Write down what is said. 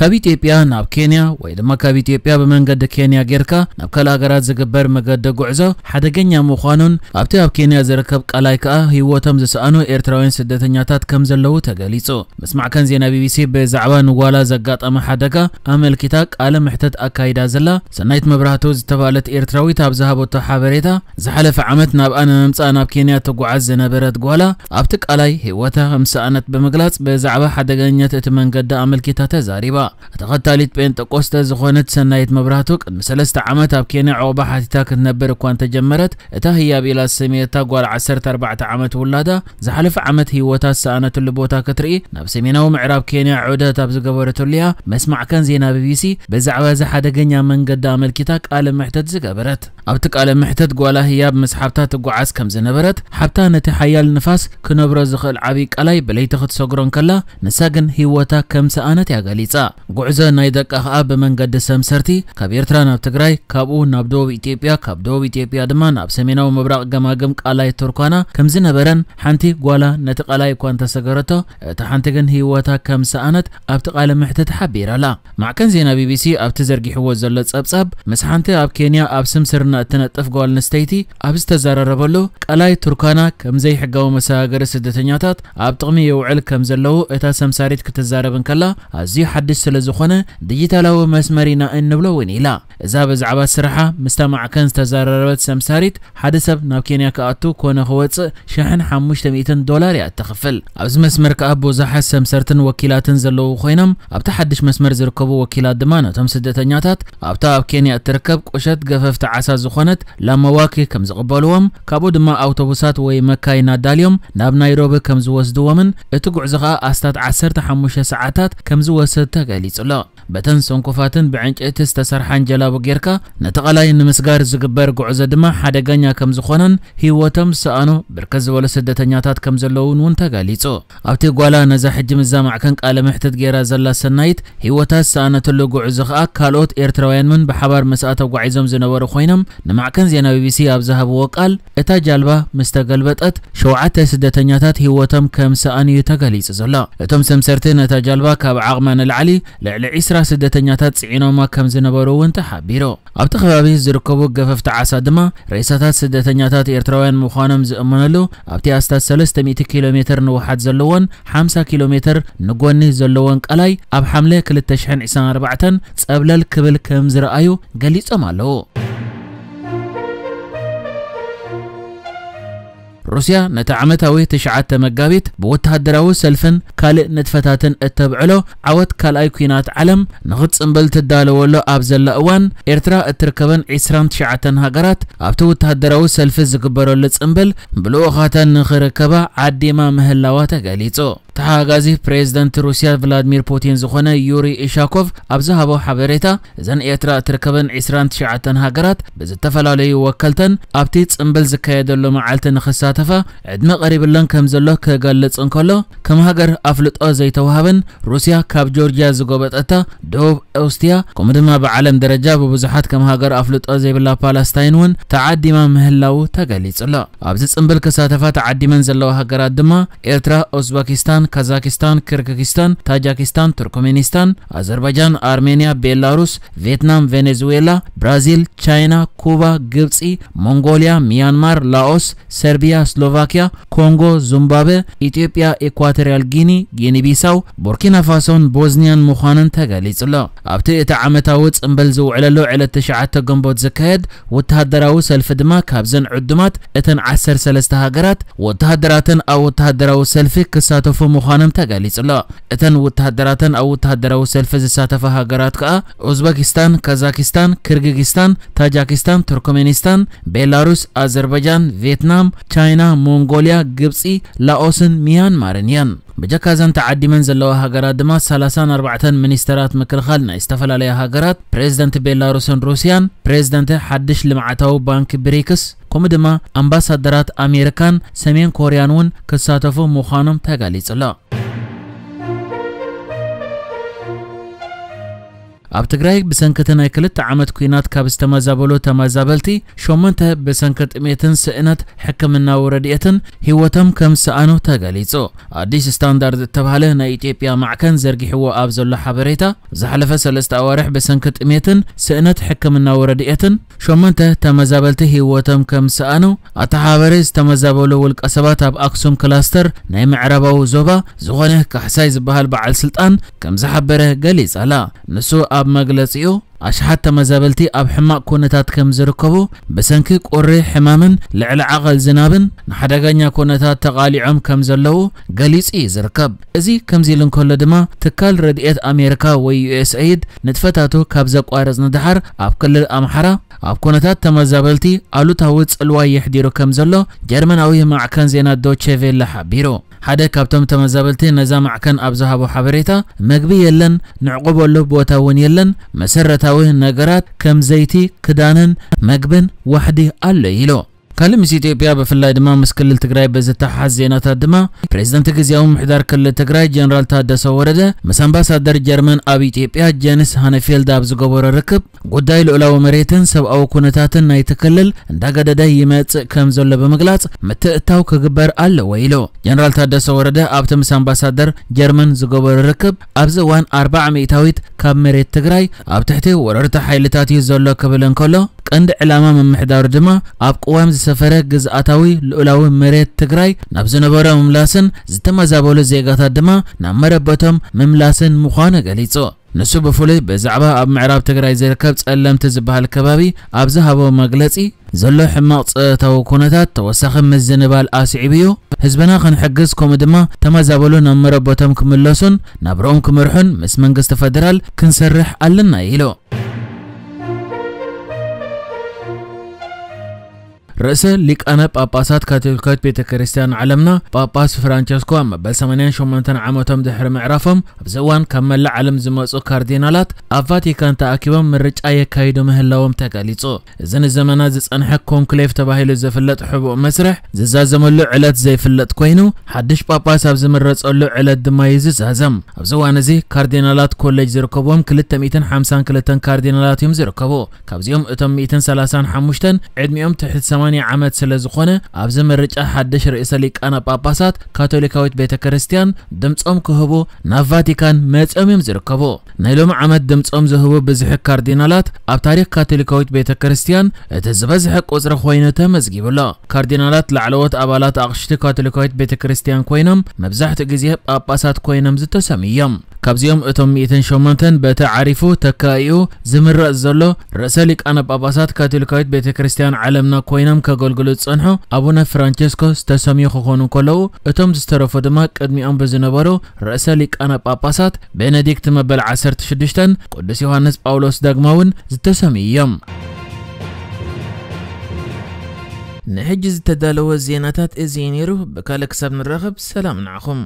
ካብ ኢትዮጵያ ናብ ኬንያ ወይ ድማ ካብ ኢትዮጵያ ብመንገዲ ኬንያ ጌርካ ናብ ካልእ ሃገራት ዝግበር መገዲ ጉዕዞ ሓደገኛ ምዃኑን ኣብቲ ኣብ ኬንያ ዝርከብ ቀላይ ከኣ ህይወቶም ዝሰኣኑ ኤርትራውያን ስደተኛታት ከም ዘለዉ ተገሊጹ። ምስ ማዕከን ዜና ቢቢሲ ብዛዕባ ንጓላ ዘጋጠመ ሓደጋ ኣመልኪታ ቃለ መሕተት ኣካይዳ ዘላ ሰናይት መብራህቱ ዝተባህለት ኤርትራዊት ኣብ ዝሃበቶ ሓበሬታ፣ ዝሓለፈ ዓመት ናብኣ ንምምጻእ ናብ ኬንያ ትጓዓዝ ዝነበረት ጓላ ኣብቲ ቀላይ ህይወታ ከም ዝሰኣነት ብምግላጽ፣ ብዛዕባ ሓደገኛነት እቲ መንገዲ ኣመልኪታ ተዛሪባ። ተኸታሊት ጴንጠቆስጠ ዝኾነት ሰናይት መብራህቱ፣ ቅድሚ ሰለስተ ዓመት ኣብ ኬንያ ዑቕባ ሓቲታ ክትነብር እኳ እንተጀመረት፣ እታ ህያብ ኢላ ዝሰመየታ ጓል ዓሰርተ ኣርባዕተ ዓመት ውላዳ፣ ዝሓለፈ ዓመት ህይወታ ዝሰኣነትሉ ቦታ ክትርኢ ናብ ሰሜናዊ ምዕራብ ኬንያ ዑደት ኣብ ዝገበረትሉ እያ፣ ምስ ማዕከን ዜና ቢቢሲ ብዛዕባ እዚ ሓደገኛ መንገዲ ኣመልኪታ ቃለ መሕተት ዝገበረት። ኣብቲ ቃለ መሕተት፣ ጓላ ህያብ ምስ ሓብታ ትጓዓዝ ከም ዝነበረት፣ ሓብታ ነቲ ሓያል ንፋስ ክነብሮ ዝኽእል ዓብዪ ቀላይ ብለይቲ ክትሰግሮ እንከላ፣ ንሳ ግን ህይወታ ከም ሰኣነት እያ ገሊጻ። ጉዕዞ ናይ ደቃ ከኣ ብመንገዲ ሰምሰርቲ ካብ ኤርትራ ናብ ትግራይ፣ ካብኡ ናብ ደቡብ ኢትዮጵያ፣ ካብ ደቡብ ኢትዮጵያ ድማ ናብ ሰሜናዊ ምብራቕ ገማግም ቃላይ ቱርኳና ከም ዝነበረን፣ ሓንቲ ጓላ ነቲ ቀላይ እኳ እንተሰገረቶ፣ እታ ሓንቲ ግን ህይወታ ከም ሰኣነት ኣብቲ ቃለ መሕትት ሓቢራ ኣላ። ማዕከን ዜና ቢቢሲ ኣብቲ ዘርጊሕዎ ዘሎ ጸብጻብ፣ ምስ ሓንቲ ኣብ ኬንያ ኣብ ስምስርና እትነጥፍ ጓል ኣንስተይቲ ኣብ ዝተዘራረበሉ፣ ቀላይ ቱርካና ከም ዘይሕጋዊ መሰጋገሪ ስደተኛታት ኣብ ጥቕሚ የውዕል ከም ዘለዉ እታ ሰምሳሪት ክትዛረብ እንከላ፣ ኣዝዩ ሓድሽ ስለ ዝኾነ ዲጂታላዊ መስመር ኢና እንብሎ እውን ኢላ። እዛ ብዛዕባ ስርሓ ምስታ ማዕከን ዝተዘራረበት ሰምሳሪት፣ ሓደ ሰብ ናብ ኬንያ ክኣቱ ኮነ ክወጽእ ሽሕን ሓሙሽተ ሚእትን ዶላር እያ እትኽፍል። ኣብዚ መስመር ከኣ ብዙሓት ሰምሰርትን ወኪላትን ዘለዉ ኮይኖም፣ ኣብቲ ሓድሽ መስመር ዝርከቡ ወኪላት ድማ ነቶም ስደተኛታት ኣብታ ኣብ ኬንያ እትርከብ ቁሸት ገፈፍቲ ዓሳ ዝኾነት ላማዋኪ ከም ዝቕበልዎም፣ ካብኡ ድማ ኣውቶቡሳት ወይ መካይን ኣዳልዮም ናብ ናይሮቢ ከም ዝወስድዎምን እቲ ጉዕዞ ከኣ ኣስታት ዓሰርተ ሓሙሽተ ሰዓታት ከም ዝወስድ ተገሊጹ ኣሎ። በተን ሰንኮፋትን ብዕንጨይቲ ዝተሰርሓን ጀላቡ ጌርካ ነቲ ቀላይ ንምስጋር ዝግበር ጉዕዞ ድማ ሓደገኛ ከም ዝኾነን ህይወቶም ዝሰኣኑ ብርክት ዝበሉ ስደተኛታት ከም ዘለውን እውን ተገሊጹ። ኣብቲ ጓላ ነዛ ሕጂ ምስዛ ማዕከን ቃለ መሕትት ጌራ ዘላ ሰናይት ህይወታ ዝሰኣነትሉ ጉዕዞ ከኣ ካልኦት ኤርትራውያን እውን ብሓባር ምስኣ ተጓዒዞም ዝነበሩ ኮይኖም ንማዕከን ዜና ቢቢሲ ኣብ ዝሃብዎ ቃል እታ ጃልባ ምስ ተገልበጠት ሸውዓተ ስደተኛታት ህይወቶም ከም ዝሰኣኑ እዩ ተገሊጹ ዘሎ። እቶም ሰምሰርቲ ነታ ጃልባ ካብ ዓቕማ ንላዕሊ ልዕሊ ዒስራ ስደተኛታት ጽዒኖማ ከም ዝነበሩ እውን ተሓቢሩ። ኣብቲ ከባቢ ዝርከቡ ገፈፍቲ ዓሳ ድማ ሬሳታት ስደተኛታት ኤርትራውያን ምዃኖም ዝእመነሉ ኣብቲ ኣስታት ሰለስተ ሚእቲ ኪሎ ሜትር ንውሓት ዘለዎን ሓምሳ ኪሎ ሜትር ንጎኒ ዘለዎን ቀላይ ኣብ ሓምለ ክልተ ሽሕን ዕስራን ኣርባዕተን ጸብለል ክብል ከም ዝረኣዩ ገሊጾም ኣለዉ። ሩስያ ነቲ ዓመታዊ ትሽዓተ መጋቢት ብወተሃደራዊ ሰልፍን ካልእ ንጥፈታትን እተብዕሎ ዓወት ካልኣይ ኲናት ዓለም ንኽትጽንብል ትዳለወሉ ኣብ ዘላ እዋን፣ ኤርትራ እትርከበን ዕስራን ትሽዓተን ሃገራት ኣብቲ ወተሃደራዊ ሰልፊ ዝግበረሉ ጽንብል ብልኡኻተን ንኽርከባ ዓዲማ ምህላዋ ተገሊጹ። ተሓጋጋዚ ፕሬዝደንት ሩስያ ቭላድሚር ፑቲን ዝኾነ ዩሪ ኢሻኮቭ ኣብ ዝሃቦ ሓበሬታ፣ እዘን ኤርትራ እትርከበን ዕስራን ትሽዓተን ሃገራት ብዝተፈላለዩ ወከልተን ኣብቲ ጽንብል ዝካየደሉ መዓልቲ ንኽሳተፋ ዕድመ ቀሪብለን ከም ዘሎ ክገልጽ እንከሎ፣ ከም ሃገር ኣፍልጦ ዘይተዋህበን ሩስያ ካብ ጆርጅያ ዝጎበጠታ ደቡብ ኦስቲያ፣ ከምኡ ድማ ብዓለም ደረጃ ብብዙሓት ከም ሃገር ኣፍልጦ ዘይብላ ፓለስታይን እውን ተዓዲማ ምህላዉ ተገሊጹ ኣሎ። ኣብዚ ጽንብል ክሳተፋ ተዓዲመን ዘለዋ ሃገራት ድማ ኤርትራ፣ ኡዝበኪስታን፣ ካዛኪስታን፣ ኪርጊኪስታን፣ ታጃኪስታን፣ ቱርክሜኒስታን፣ ኣዘርባጃን፣ ኣርሜንያ፣ ቤላሩስ፣ ቬትናም፣ ቬኔዙዌላ፣ ብራዚል፣ ቻይና፣ ኩባ፣ ግብጺ፣ ሞንጎልያ፣ ሚያንማር፣ ላኦስ፣ ሰርቢያ፣ ስሎቫኪያ፣ ኮንጎ፣ ዙምባብዌ፣ ኢትዮጵያ፣ ኢኳቶሪያል ጊኒ፣ ጊኒ ቢሳው፣ ቡርኪና ፋሶን ቦዝኒያን ምዃነን ተገሊጹ ኣሎ። ኣብቲ እቲ ዓመታዊ ጽንብል ዝውዕለሉ ዕለት ትሽዓተ ግንቦት ዝካየድ ወተሃደራዊ ሰልፊ ድማ ካብዘን ዕዱማት እተን ዓሰርተ ሰለስተ ሃገራት ወተሃደራተን ኣብ ወተሃደራዊ ሰልፊ ክሳተፉ ምዃኖም ተገሊጹ ኣሎ። እተን ወተሃደራተን ኣብ ወተሃደራዊ ሰልፊ ዝሳተፋ ሃገራት ከኣ ኡዝበኪስታን፣ ካዛኪስታን፣ ኪርጊጊስታን፣ ታጃኪስታን፣ ቱርክሜኒስታን፣ ቤላሩስ፣ ኣዘርባጃን፣ ቬትናም፣ ቻይና፣ ሞንጎልያ፣ ግብጺ፣ ላኦስን ሚያንማርን እየን። ብጀካ እዘን ተዓዲመን ዘለዋ ሃገራት ድማ ሰላሳን ኣርባዕተን ሚኒስተራት ምክልኻል ናይ ዝተፈላለያ ሃገራት፣ ፕሬዝደንት ቤላሩስን ሩስያን፣ ፕሬዝደንት ሓድሽ ልምዓታዊ ባንኪ ብሪክስ፣ ከምኡ ድማ ኣምባሳደራት ኣሜሪካን ሰሜን ኮርያን እውን ክሳተፉ ምዃኖም ተገሊጹ ኣሎ። ኣብ ትግራይ ብሰንኪ እቲ ናይ ክልተ ዓመት ኲናት ካብ ዝተመዛበሉ ተመዛበልቲ ሸሞንተ ብሰንኪ ጥሜትን ስእነት ሕክምናዊ ረድኤትን ህይወቶም ከም ዝሰኣኑ ተገሊጹ። ኣዲስ ስታንዳርድ እተባህለ ናይ ኢትዮጵያ ማዕከን ዘርጊሕዎ ኣብ ዘሎ ሓበሬታ፣ ዝሓለፈ ሰለስተ ኣዋርሕ ብሰንኪ ጥሜትን ስእነት ሕክምናዊ ረድኤትን ሸሞንተ ተመዛበልቲ ህይወቶም ከም ዝሰኣኑ፣ ኣተሓባባሪ ዝተመዛበሉ ውልቀ ሰባት ኣብ ኣክሱም ክላስተር ናይ ምዕራባዊ ዞባ ዝኾነ ካሕሳይ ዝበሃል በዓል ስልጣን ከም ዝሓበረ ገሊጻ ኣላ። ንሱ ኣብ መግለጺኡ፣ ኣሽሓት ተመዛበልቲ ኣብ ሕማቕ ኩነታት ከም ዝርከቡ፣ ብሰንኪ ቁሪ፣ ሕማምን ልዕሊ ዓቐል ዝናብን ንሓደገኛ ኩነታት ተቓሊዖም ከም ዘለዉ ገሊጹ እዩ ዝርከብ። እዚ ከምዚ ኢሉ እንከሎ ድማ፣ ትካል ረድኤት ኣሜሪካ ወይ ዩ ኤስ ኤይድ ንጥፈታቱ ካብ ዘቋርጽ ንድሓር፣ ኣብ ክልል ኣምሓራ ኣብ ኩነታት ተመዛበልቲ ኣሉታዊ ጽልዋ የሕዲሩ ከም ዘሎ ጀርመናዊ ማዕከን ዜና ዶቼ ቬለ ሓቢሩ። ሓደ ካብቶም ተመዛበልቲ ነዛ ማዕከን ኣብ ዝሃቦ ሓበሬታ፣ "መግቢ የለን፣ ንዕቑበሉ ቦታ እውን የለን፣ መሰረታዊ ነገራት ከም ዘይቲ፣ ክዳንን መግብን ዋሕዲ ኣሎ" ኢሉ። ካልእ ምስ ኢትዮጵያ፣ ብፍላይ ድማ ምስ ክልል ትግራይ ብዝተሓሓዝ ዜናታት ድማ፣ ፕሬዝደንት ግዝያዊ ምምሕዳር ክልል ትግራይ ጀነራል ታደሰ ወረደ ምስ ኣምባሳደር ጀርመን ኣብ ኢትዮጵያ ጀንስ ሃነፌልድ ኣብ ዝገበሮ ርክብ፣ ጉዳይ ልኡላዊ መሬትን ሰብኣዊ ኩነታትን ናይቲ ክልል እንዳገደደ ይመጽእ ከም ዘሎ ብምግላጽ፣ ምትእትታው ክግበር ኣለዎ ኢሉ። ጀነራል ታደሰ ወረደ ኣብቲ ምስ ኣምባሳደር ጀርመን ዝገበሮ ርክብ፣ ኣብዚ እዋን ኣርብዓ ሚእታዊት ካብ መሬት ትግራይ ኣብ ትሕቲ ወረርቲ ሓይልታት እዩ ዘሎ ክብል እንከሎ፣ ቀንዲ ዕላማ ምምሕዳሩ ድማ ኣብ ቅዋም ዝሰፈረ ግዝኣታዊ ልኡላዊ መሬት ትግራይ ናብ ዝነበሮ ምምላስን ዝተመዛበሉ ዜጋታት ድማ ናብ መረበቶም ምምላስን ምዃኑ ገሊጹ። ንሱ ብፍሉይ ብዛዕባ ኣብ ምዕራብ ትግራይ ዝርከብ ጸለምቲ ዝበሃል ከባቢ ኣብ ዝሃቦ መግለጺ፣ ዘሎ ሕማቕ ጸጥታዊ ኩነታት ተወሳኺ ምዝንባል ኣስዒቡ እዩ። ህዝብና ክንሕግዝ፣ ከምኡ ድማ ተመዛበሉ ናብ መረበቶም ክምለሱን ናብርኦም ክመርሑን ምስ መንግስቲ ፈደራል ክንሰርሕ ኣለና ኢሉ። ርእሰ ሊቃነ ጳጳሳት ካቶሊካዊት ቤተ ክርስቲያን ዓለምና ጳጳስ ፍራንቸስኮ ኣብ መበል ሰማንያን ሸሞንተን ዓመቶም ድሕሪ ምዕራፎም፣ ኣብዚ እዋን ካብ መላእ ዓለም ዝመጹ ካርዲናላት ኣብ ቫቲካን ተኣኪቦም ምርጫ የካይዱ ምህላዎም ተገሊጹ። እዚ ንዘመናት ዝጸንሐ ኮንክሌቭ ተባሂሉ ዝፍለጥ ሕቡእ መስርሕ ዝዛዘመሉ ዕለት ዘይፍለጥ ኮይኑ፣ ሓድሽ ጳጳስ ኣብ ዝምረጸሉ ዕለት ድማ እዩ ዝዛዘም። ኣብዚ እዋን እዚ ካርዲናላት ኮሌጅ ዝርከብዎም ክልተ ሚእትን ሓምሳን ክልተን ካርዲናላት እዮም ዝርከቡ። ካብዚኦም እቶም ሚእትን ሰላሳን ሓሙሽተን ዕድሚኦም ትሕቲ ሰማንያ ዓመት ስለ ዝኾነ፣ ኣብዚ ምርጫ ሓድሽ ርእሰ ሊቃነ ጳጳሳት ካቶሊካዊት ቤተ ክርስቲያን ድምጾም ክህቡ ናብ ቫቲካን መጺኦም እዮም ዝርከቡ። ናይ ሎሚ ዓመት ድምጾም ዝህቡ ብዝሒ ካርዲናላት ኣብ ታሪኽ ካቶሊካዊት ቤተ ክርስቲያን እቲ ዝበዝሐ ቁጽሪ ኮይኑ ተመዝጊቡ ኣሎ። ካርዲናላት ላዕለዎት ኣባላት ኣቕሽቲ ካቶሊካዊት ቤተ ክርስቲያን ኮይኖም፣ መብዛሕትኡ ግዜ ጳጳሳት ኮይኖም ዝተሰምዩ እዮም። ካብዚኦም እቶም ሚእትን ሸሞንተን በቲ ዓሪፉ ተካኢኡ ዝምረጽ ዘሎ ርእሰ ሊቃነ ጳጳሳት ካቶሊካዊት ቤተ ክርስቲያን ዓለምና ኮይኖም ከገልግሉ ዝጸንሑ ኣቡነ ፍራንቸስኮ ዝተሰምዩ ክኾኑ እንከለዉ፣ እቶም ዝተረፉ ድማ ቅድሚኦም ብዝነበሩ ርእሰ ሊቃነ ጳጳሳት ቤነዲክት መበል ዓሰርተ ሽዱሽተን ቅዱስ ዮሃንስ ጳውሎስ ዳግማውን ዝተሰምዩ እዮም። ንሕጂ ዝተዳለወ ዜናታት እዚ እዩ ነይሩ። ብካልእ ክሳብ ንራኸብ፣ ሰላም ንዓኹም።